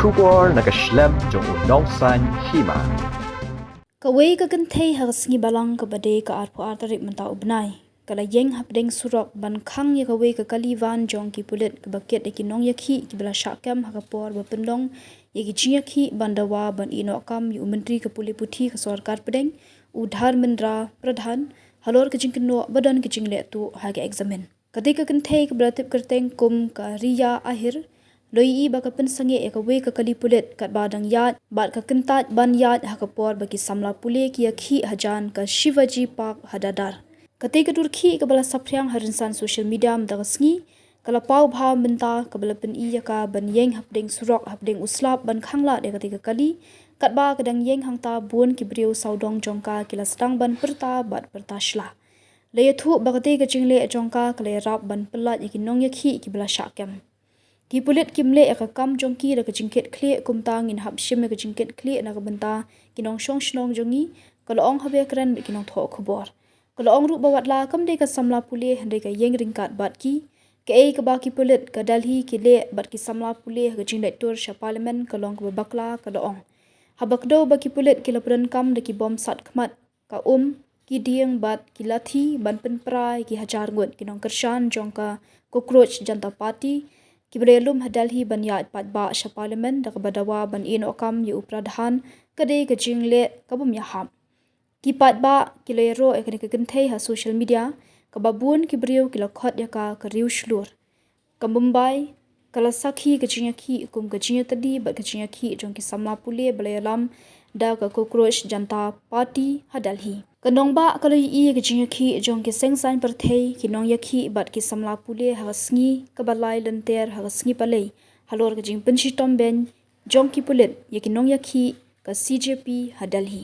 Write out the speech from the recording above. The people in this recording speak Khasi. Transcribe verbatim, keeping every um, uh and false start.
Khubor na ka shlem jong u Nongsaiñ Hima. Kawei ka kynthei ha ka sngi Balang kaba dei ka arphew ar tarik mynta u bnai, ka la ïeng hapdeng surok ban khang ïa kawei ka kali van jong ki pulit kaba kit ïa ki nongïakhih kiba la shah kem ha ka por ba pynlong ïa ki jingïakhih ban dawa ban ïehnoh kam ïa u Myntri ka Pule Puthi ka Sorkar Pdeng, u Dharmendra Pradhan, halor ka jingkynnoh ba don ka jingleh tuh ha ka eksamin. Kata ka kynthei kaba la tip kyrteng kum ka Riya Ahir, la ïohi ba ka pynsangeh ïa kawei ka kali pulit katba dang ïaid bad ka kyntait ban ïaid ha ka por ba ki samla pule ki ïakhih hajan ka Shivaji Park ha Dadar. Kata ka dur khih kaba la saphriang ha rynsan social media mynta ka sngi, ka la paw bha mynta kaba la pyni ïa ka ban ïeng hapdeng surok hapdeng u slap ban khanglad ïa kata ka kali, katba ka dang ïeng hangta bun ki briew sawdong jong ka ki la sdang ban pyrta bad pyrta shla. La ïathuh ba kata ka jingleh jong ka ka la ïarap ban pyllait ïa ki nongïakhih kiba la shah kem. Ki pulit kim leh ïa ka kam jong ki da ka jingkit khlieh, kumta ngin hap shim ïa ka jingkit khlieh na ka bynta ki nongshong shnong jong ngi, ka la ong haba ïakren bad ki nongthoh khubor. Ka la ong ruh ba watla kam dei ka samla pule hynrei ka ïeng ryngkat bad ki. Kaei kaba ki pulit ka Delhi ki leh bad ki samla pule ha ka jingleit tur sha Parliament ka long kaba bakla, ka la ong. Haba kdew ba ki pulit ki la pyndonkam da ki bom sat khmat, ka um, ki dieng bad ki lathi ban pynpra ïa ki hajar ngut ki nongkyrshan jong ka Cockroach Janta Party kiba la ïalum ha Delhi ban ïaid paidbah sha Parliament da kaba dawa ban ïehnoh kam ïa u Pradhan, ka dei ka jingleh kabym ïahap. Ki paidbah ki la ïaroh ïa kane ka kynthei ha social media, kaba bun ki briew ki la khot ïa ka ka riew shlur. Ka Mumbai ka la sakhi ka jingïakhih kum ka jingïatylli bad ka jingïakhih jong ki samla pule ba la ïalam da ka Cockroach Janta Party ha Delhi. Ka nongbah ka la ïohi ïa ka jingïakhih jong ki seng saiñ pyrthei, ki nongïakhih bad ki samla pule ha ka sngi kaba lai lynter ha ka sngi Palei, halor ka jingpynshitom beiñ jong ki pulit ïa ki nongïakhih ka C J P ha Delhi.